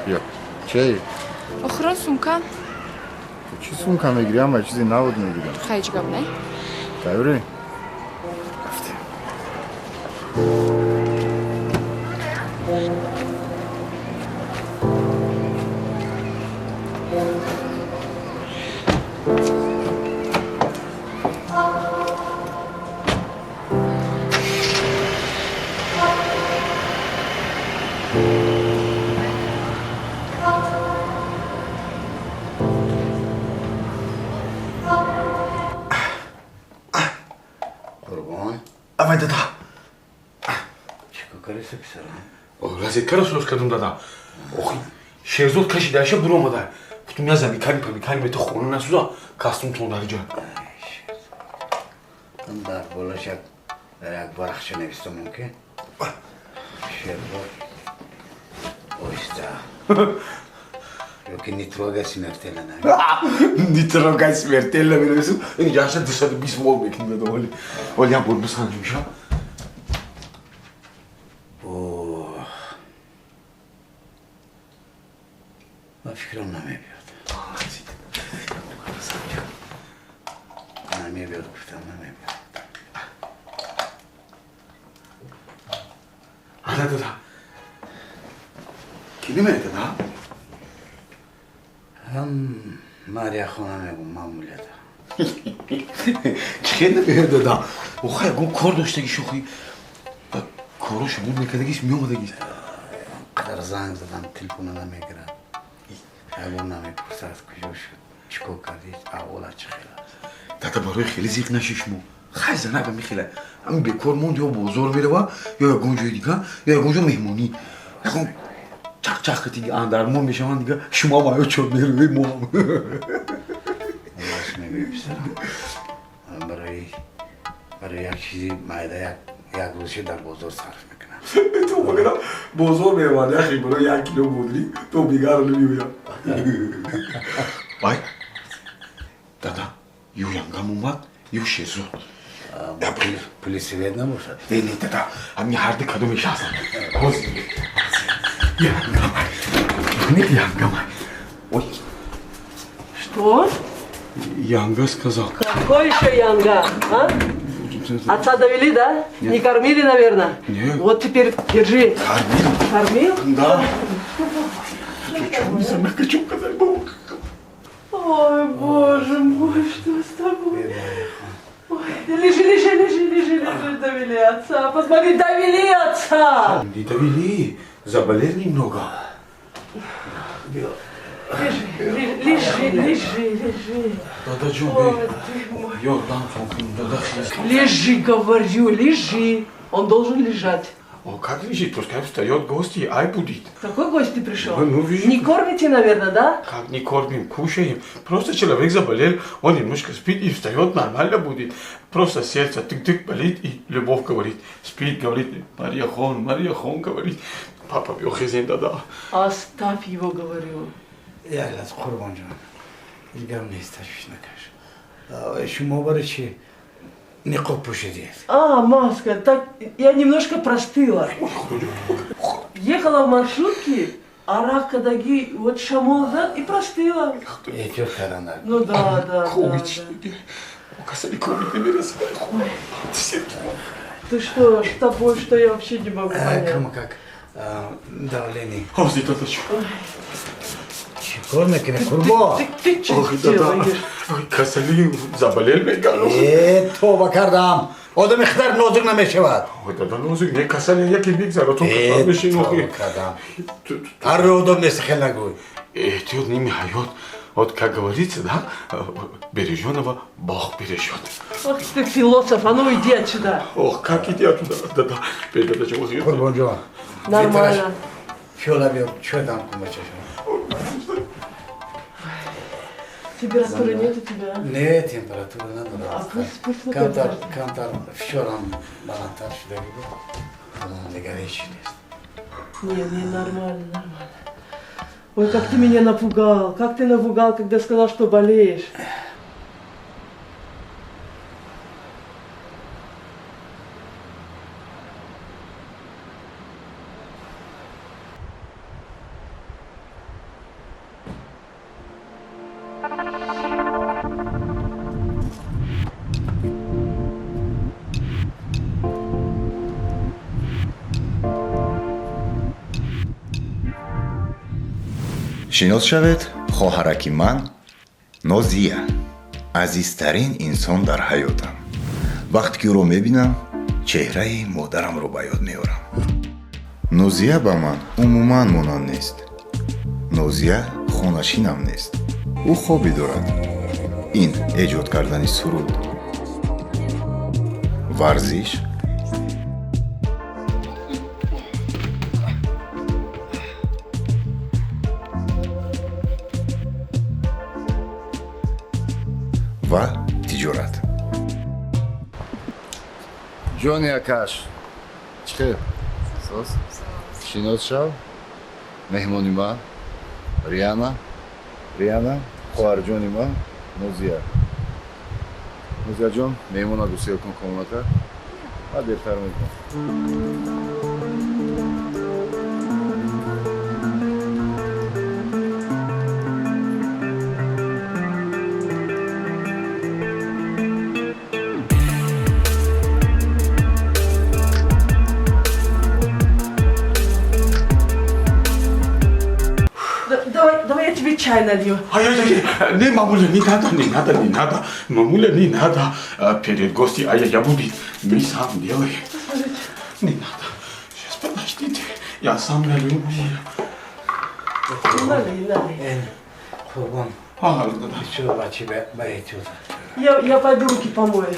Биё. Чей? Охирон сумка. Чӣ сумка мегирӣ? Ҳама чизи навод мегирам. Хай, ҳеҷ гап не. Тайёрӣ? Авай, дада. Чӣ кор карди, писарам? Розеткаро соз кардум, дада. Охи, Шерзод кашидаша буромада. Гуфтум, я замикани памикани мета хона насӯза, кастум тон дар ҷа. Дар болаш як дар як варақча нависта мумкин. Шерзод, оҳиста. Ёки не трогай смертельно. Не трогай смертельно менависум. Ин ҷаша 220 вол мекунем, дада. Оли. Оли, як бор бисанҷум ша. Ох. Ба фикрам намебиёд. Намебиёд, гуфтам, намебиёд. Ана, дада. Ки намеяд, дада? Ҳам Мария хона мегум, маъмулията. Чӣ хел намеяд, дада? Охай, ягон кор доштаги шухи. Ба коро шумо мекардагис, меомадагис. Қадар занг задам, телефона намегирад. Ягон намепурсад, куҷо шуд, чӣ кор кардӣ, аҳволат чӣ хел аст. Дада, барои хеле зиқ наши шумо. Хай, занак мехела. Ҳамин бекор монд, ё бозор мерава, ё ягон ҷои дига, ё ягон ҷо меҳмонӣ. Ягон чақ-чақ дига андармон мешаванд дига, шумо ҳам аё чор меравед, мо ҳам. Рост мегӯӣ, писарам. Барои як чизи майда як рӯзе дар бозор сарф мекунам. То багада бозор мераванд, яхе барои як кило бодрӣ то дигарро намеояд. Вай, дада, ё янгам омад, ё Шерзод. Пули свет набошад? Не, не, дада, ҳамин ҳарду кадомеш ҳастанд. Ҳозир. Янгамай. Не, янгамай. Ой. Что? Янга сказал. Какой еще Янга, а? Отца довели, да? Нет. Не кормили, наверное? Нет. Вот теперь держи. Кормил. Кормил? Да. Ой, боже мой, что с тобой? Ой, лежи, лежи, лежи, лежи, лежи, довели отца. Посмотри, довели отца. Не довели, заболел немного. Лежи, лежи, лежи, лежи. Дада Джон, Ой, ты мой. Дада. Лежи, говорю, лежи. Он должен лежать. О, как лежит? Пускай встает, гости, ай будет. Какой гость ты пришел? Ну, вижу. Не кормите, наверное, да? Как не кормим, кушаем. Просто человек заболел, он немножко спит и встает, нормально будет. Просто сердце тык-тык болит и любовь говорит. Спит, говорит, Мария Хон, Мария Хон говорит. Папа, бьёхезен, да-да. Оставь его, говорю. Я лаз, Қурбонҷон. Ҳеҷ гап нест, ташвиш накаш. Шумо барои чӣ ниқоб пӯшидед? А, маска, так я немножко простыла. Ехала в маршрутке, арақ кадаги, вот шамол зад и простыла. Эҳтиёт кардан. Ну да, да, да, да. Ты что, с тобой, что я вообще не могу понять? Кому как давление. Чӣ кор мекунӣ, Қурбон? Ты что делаешь? Касали заболел мегану. Э, тоба кардам. Одами хитар нозук намешавад. Ой, дада, нозук не, касали яке бигзара, то касал Э, меши тоба охи. кардам. Ҳар рӯ одам нест, хел нагӯй. Эҳтиёт ними ҳаёт. Вот как говорится, да, береженого Бог бережет. Ах ты философ, а ну иди отсюда. Ох, как иди отсюда, да-да, дада, чего Қурбонҷон. Нормально. Пиёла биёр, чой дам кун бачашон. Температуры нет у тебя? Не, температура надорад. А пульс, пульс на Камтар, какой? камтар фишорам баландтар шуда буд. Дигар ҳеҷ нест. Не, не, нормально, нормально. Ой, как ты меня напугал, как ты напугал, когда сказал, что болеешь. Шинос шавед, хоҳараки ман Нозия, азизтарин инсон дар ҳаётам. Вақте ки ӯро мебинам, чеҳраи модарамро ба ёд меорам. Нозия ба ман умуман монанд нест. Нозия хонашинам нест. Ӯ хобӣ дорад. Ин эҷод кардани суруд, варзиш ва тиҷорат. Ҷони акаш, чӣ хел? Соз? Шинос шав, меҳмони ман Риана. Риана, хоҳарҷони ман Нозия. Нозияҷон, меҳмона гусел кун комната, ва дертар мекунам. Давай я тебе чай налью. Ай-яй-яй, не, мамуля, не надо, не надо, не надо. Мамуля, не надо. Перед гостем, ай-яй-я буду. Мы сам делаем. Не надо. Сейчас, подождите. Я сам налью, мамуля. Налей, налей. Қурбон. А, да, да. Чё, бачи, баэтюд. Я пойду руки помою.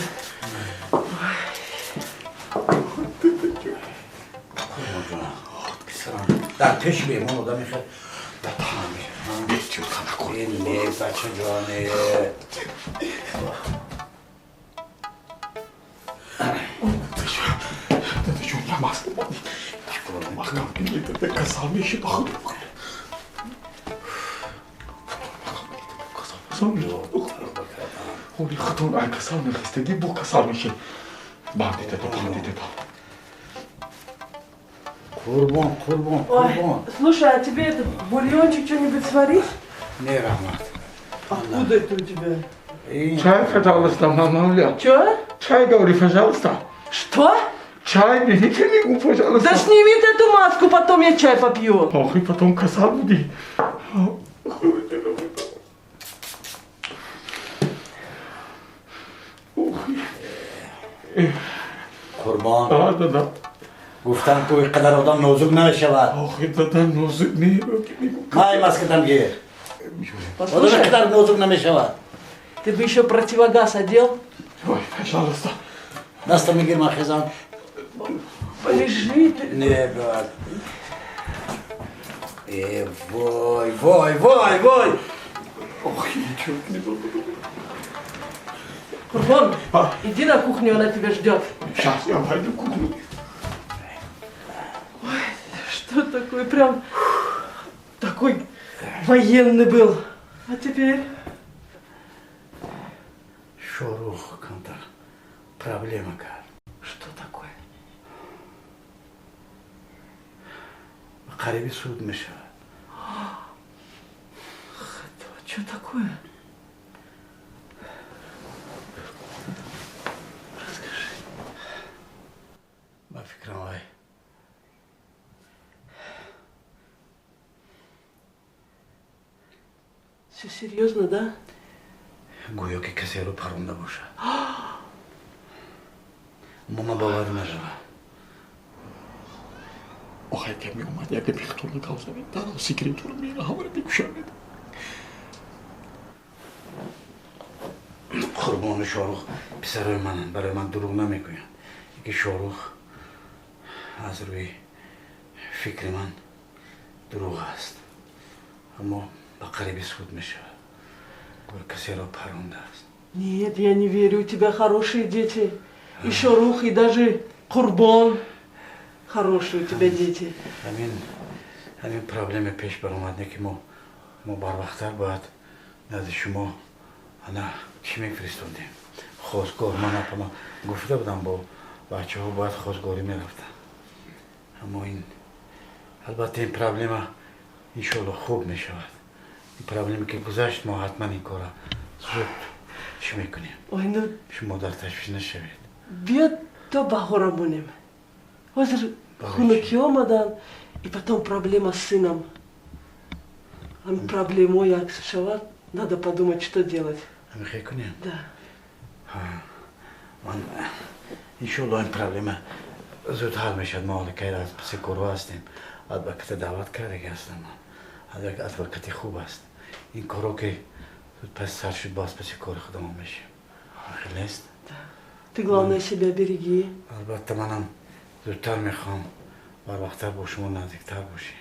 Дар пеши меҳмон одам мехоҳад. Бетюд ханакун. Не, бачаҷон. Дадаҷон, я масло. Маҳкам кунед, касал мешид. Касал мешид. Ҳоли худтон ай касал мехестагӣ, бо касал мешид. Бандите то, бандите то. Қурбон, Қурбон, Қурбон. Слушай, а тебе этот бульончик что-нибудь сварить? Не, раҳмат. Откуда это у тебя? Чай, пожалуйста, мамуля. Чё? Чай, говори, пожалуйста. Что? Чай, берите мигу, пожалуйста. Да сними ты эту маску, потом я чай попью. Ох, и потом касал будет. Қурбон. Да, да, да. Гуфтам, ку ин қадар одам нозук намешавад. Ох, дада, нозук не. Май маскатам гир. Одам ин қадар нозук намешавад. Ты бы еще противогаз одел? Ой, пожалуйста. Дастам мегир, ман хезам. Полежи ты. Не, брат. Э, вой, вой, вой, вой. Ох, ничего не буду. Курбон, иди на кухню, она тебя ждет. Сейчас я пойду в кухню. Ой, что такое, прям такой военный был. А теперь? Шорух, камтар, проблема кард. Что такое? Қариби суд мешавад. Что такое? Расскажи. Ба фикрам, вай Все серьезно, да? Гӯё ки касеро паронда бошад. Аммо ман боварӣ надорам. Ох, яке меомад, яке пихтуна кавзавед, даро секретура мера, ҳамаро мекушавед. Қурбону Шорух писарои мананд, барои ман дурӯғ намегӯянд. Яке Шорух аз рӯи фикри ман дурӯғ аст, аммо ба қариби суд мешавад. Гӯё касеро парондааст. Нет, я не верю, у тебя хорошие дети. И Шорух, и даже Курбон. Хорошие у тебя дети. Ҳамин проблема пеш баромад, не ки мо барвақттар бояд назди шумо ана чӣ мефиристодем? Хостгор. Ман апама гуфта будам, бо бачаҳо бояд хостгорӣ мерафтанд. Аммо ин албатта ин проблема иншоалло хуб мешавад. Ин проблеме ки гузашт, мо ҳатман ин кора зуд чӣ мекунем. Ой, ну шумо дар ташвиш нашавед. Биё то баҳора монем. Ҳозир хунукӣ омадан, и потом проблема с сыном. Проблему як шавад, надо подумать, что делать. Ҳамихел кунем? Да. Ман иншоалло ин проблема зуд ҳал мешавад. Мо ҳоле аз паси корҳо ҳастем. Адвоката даъват кардаги ҳастам. Адвокати хуб аст. Ин корҳо ки зуд пас сар шуд, боз паси кори худамон мешем. Хел нест? Ты, главное, себя береги. Албатта, манам зудтар мехоҳам барвақттар бо шумо наздиктар бошем.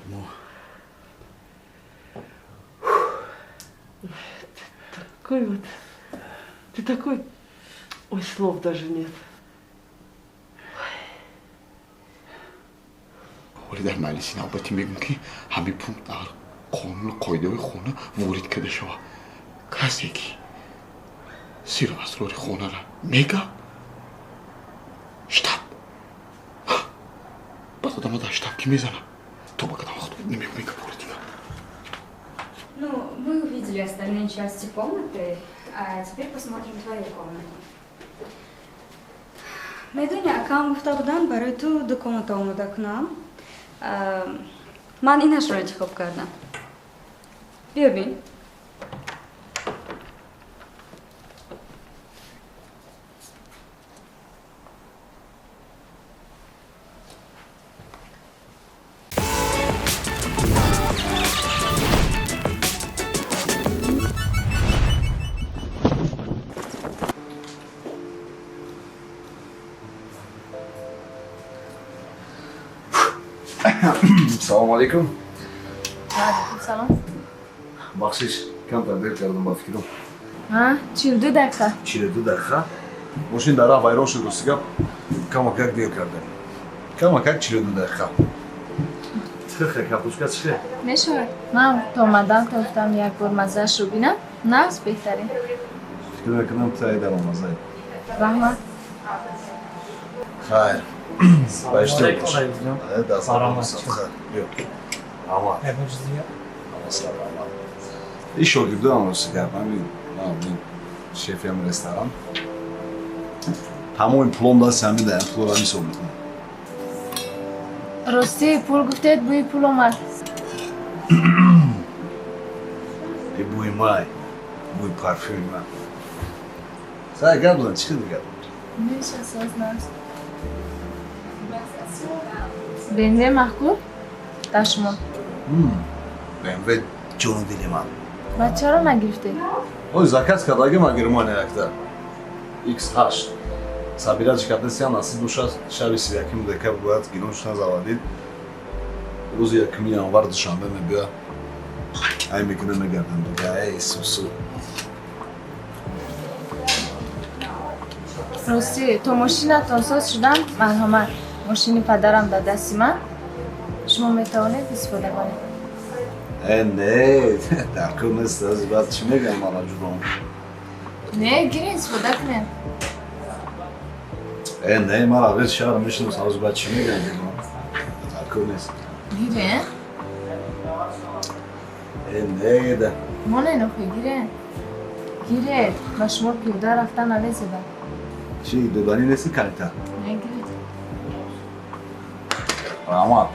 Мо Такой вот, ты такой, ой, слов даже нет. Вале дар маҷлиси навбатӣ мегӯм, ки ҳамин пункт дар қонуну қоидаҳои хона ворид карда шавад: касе ки сиру асрори хонара мега, штаб баъд одама дар штаб ки мезанад, то ба кадам вақт намегӯм гапҳоро дигар. Ну, мы увидели остальные части комнаты, а теперь посмотрим твою комнату. Медони, акам гуфта буданд, барои ту ду комната омода кунам. Ман инашро интихоб кардам. Биё, бин. Салому алейкум. Алейкум салом. Бахшиш, камтар дер кардам, ба фикрам. 42 дақиқа. 42 дақиқа? Мошин дар раҳ вайрон шуд, рости гап, камакак дер кардем. Камакак 42 дақиқа. Чихе, картошка чихе? Мешавад. Ман то омадан тофтам як бор маззаашро бинам. Нағз, беҳтарин. Фикр мекунам, таи даромазай. Раҳмат. Хайр. Ба иштиёқ бош. Даст. Раҳмат. Раҳмат. И шогирдоам, рости гап, ҳамин шефи ҳамин ресторан. Тамоми пулом дасти ҳамин даям, пулро ҳисоб мекунам. Ростӣ, пул гуфтед, бӯи пул омад. И бӯи май, бӯи парфюми ман. Сай, гап зан, чӣ хел гап? Меша, соз наст. БМВ маъқул? Дар шумо. БМВ ҷону дили ман. Баъд чаро нагирифтед? Ой, заказ кардагим а Германия якта. X8. Сабира кардасиям, насиб боша, шаби 31 декабр бояд гирон шудан заводид. Рӯзи 1 январ, душанбе мебиёяд. Ай мекунам, мегардам дига, эй сусу. Ростӣ, то мошинатон соз шудан, марҳамат. Мошини падарам дар дасти ман. Шумо метавонед истифода баред. Э, не, дар кор нест, аз баъд чӣ мегӯям мана ҷуром? Не, гирин, истифода кунед. Э, не, ман аввал шаҳр мешиносам, аз баъд чӣ мегӯям ҷуром? Дар кор нест. Гирин? Э, не, да. Монен охи, гирин. Гиред, ба шумо пиёда рафтан намезебад. Чӣ, доданӣ нести калита? Не, гиред. Раҳмат.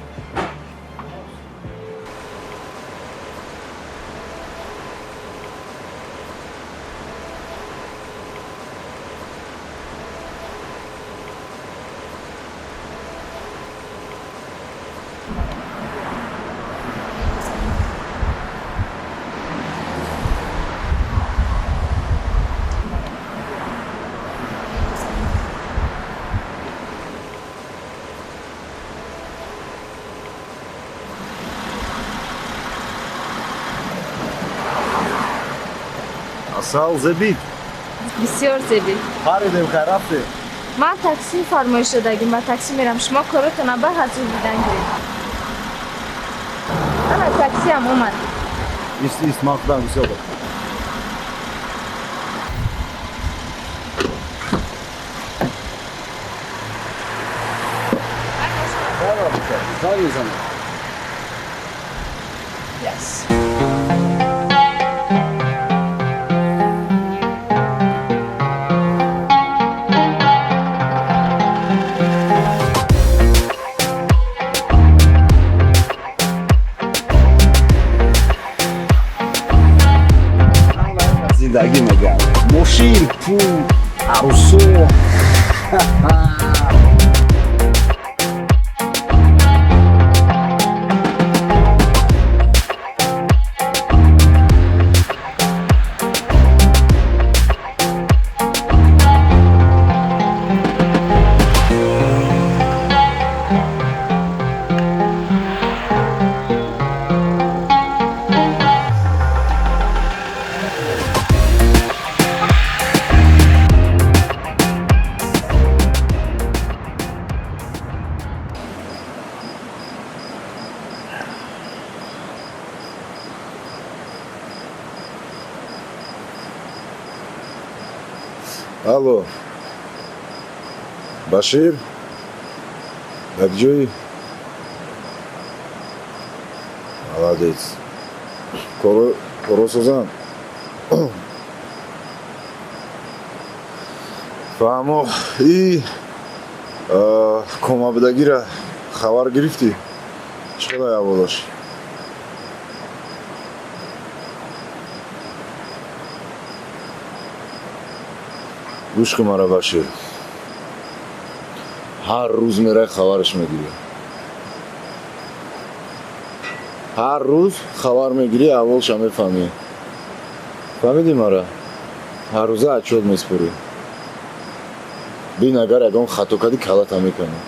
Асал, зебид. Бисёр зебид. Паридем, хай, рафтем. Ман такси фармоиш додагим, ба такси мерам. Шумо коротона ба ҳазур дидан гиред. Ана таксиам омад. Ист, ист, ман худам бисёр бо. Занг мезанам. Yes. Зиндагӣ мегӯям. Мошин, пул, арӯсо. Алло, Башир, дар ҷои? Молодец. Коро созан. Фаҳмо, и комабудагира хабар гирифтӣ? Чӣ қадар аҳволаш? Гӯш кун мара, Башир. Ҳар рӯз мерай, хабараш мегирӣ. Ҳар рӯз хабар мегирӣ, аҳволша мефаҳмӣ. Фаҳмидӣ мара? Ҳар рӯза отчёт меспорӣ. Бин, агар ягон хато кардӣ, калата мекунӣ.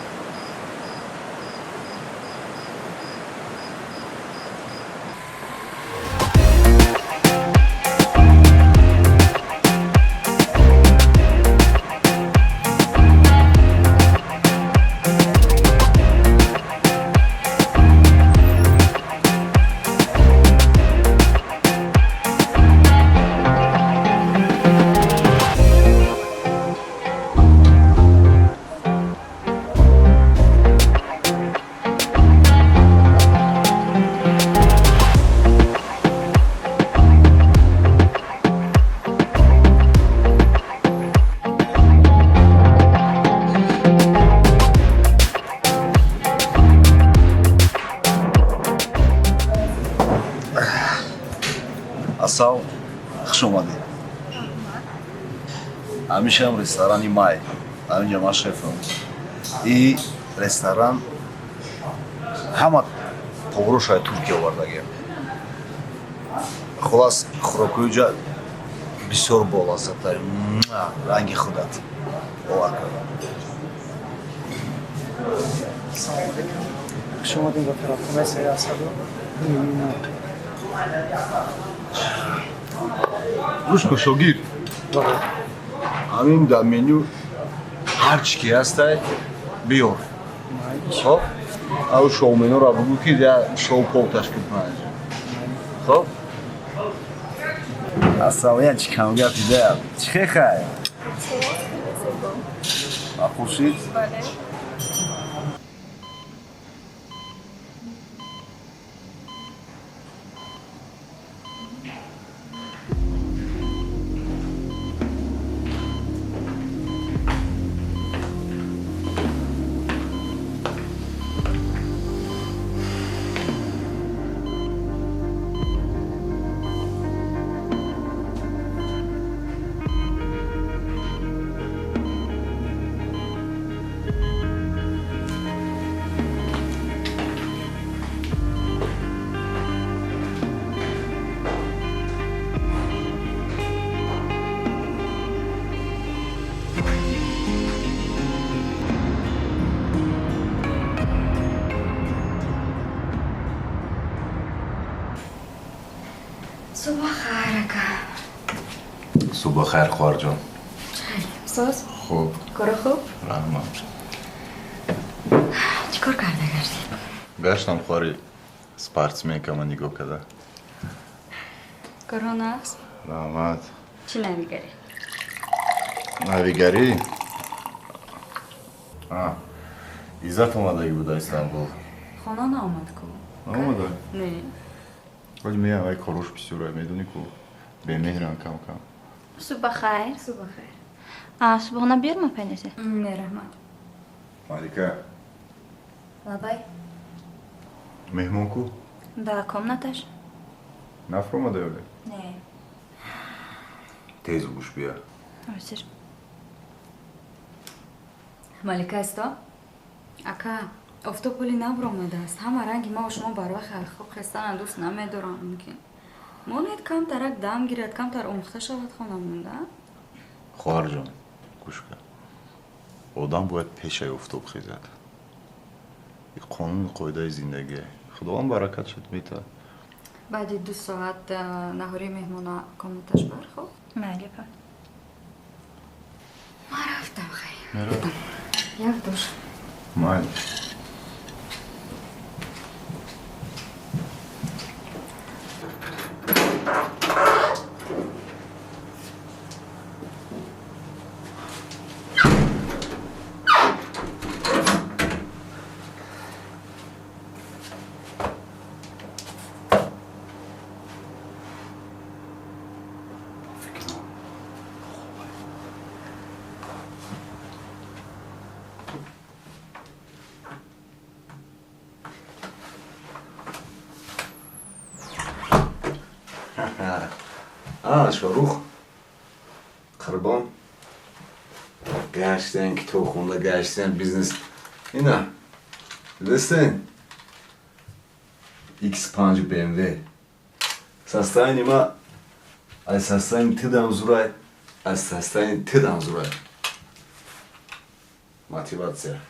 Асал, хуш омадед. Ҳамишам ресторани май. Ҳаминҷа ман шефам. И ресторан ҳама поварошаи Туркия овардагем. Хулас, хӯрокҳои ҷа бисёр болаззата. Ранги худат. Бовар кардам. Салом алейкум. Хуш омадем ба тарабхонаи Саид Асадов. Гӯш кун, шогирд. Ҳамин дар меню ҳар чӣ ки ҳастай, биёр. Хоб? Ав шоуменоро бугӯ, ки я шоу-пов ташкил кунад. Хоб? Ассалом, я чӣ камгапи да. Чӣ хехай? Хуршид? Бале. Субҳ хайр, ака. Субҳ хайр, хоҳарҷон. Соз? Хуб. Коро хуб? Раҳмат. Чӣ кор карда гаштӣ? Гаштам, хоҳари спортсменкама нигоҳ карда. Коро нағз? Раҳмат. Чӣ навигарӣ? Навигарӣ? Иззат омадагӣ буда Истанбул. Хона наомад ку? Наомада? Не. Вале меям, ай корош бисёра, медонӣ ку, бемеҳрам кам кам. Субҳ хайр. Субҳ хайр. Субҳона биёрма пенесе? Не, раҳмат. Малика. Лабай. Меҳмон ку? Да, комнаташ. Нафромада ёле? Не. Тез гӯш бия. Ҳозир. Малика асто? Ака, офтоб ҳоли набуромадааст. Ҳама ранги ма шумо барвақт хоб хестана дӯст намедорам мумкин. Монед камтарак дам гирад, камтар омӯхта шавад хонамонда. Хоҳарҷон, гӯш кун. Одам бояд пешаи офтоб хезад. Ин қонуни қоидаи зиндагие. Худованд баракатшад метавад. Баъди 2 соат наҳори меҳмона комнаташ бар, хоб? Майли, па. Ма рафтам, хай. Меравам. Я в душ. Майли. Шорух, Қурбон, гаштен, китобхона гаштен, бизнес. Ина, listen. X5 BMW. Состояние ма, аз состояние ты дам зурай, аз состояние ты дам зурай. Мотивация.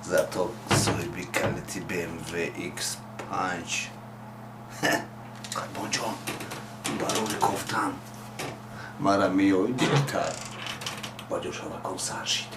Зато соҳиби калити BMW X5. Қурбонҷон, барои кофтан мара меои дертар. Ба ҷошавакон сар шид.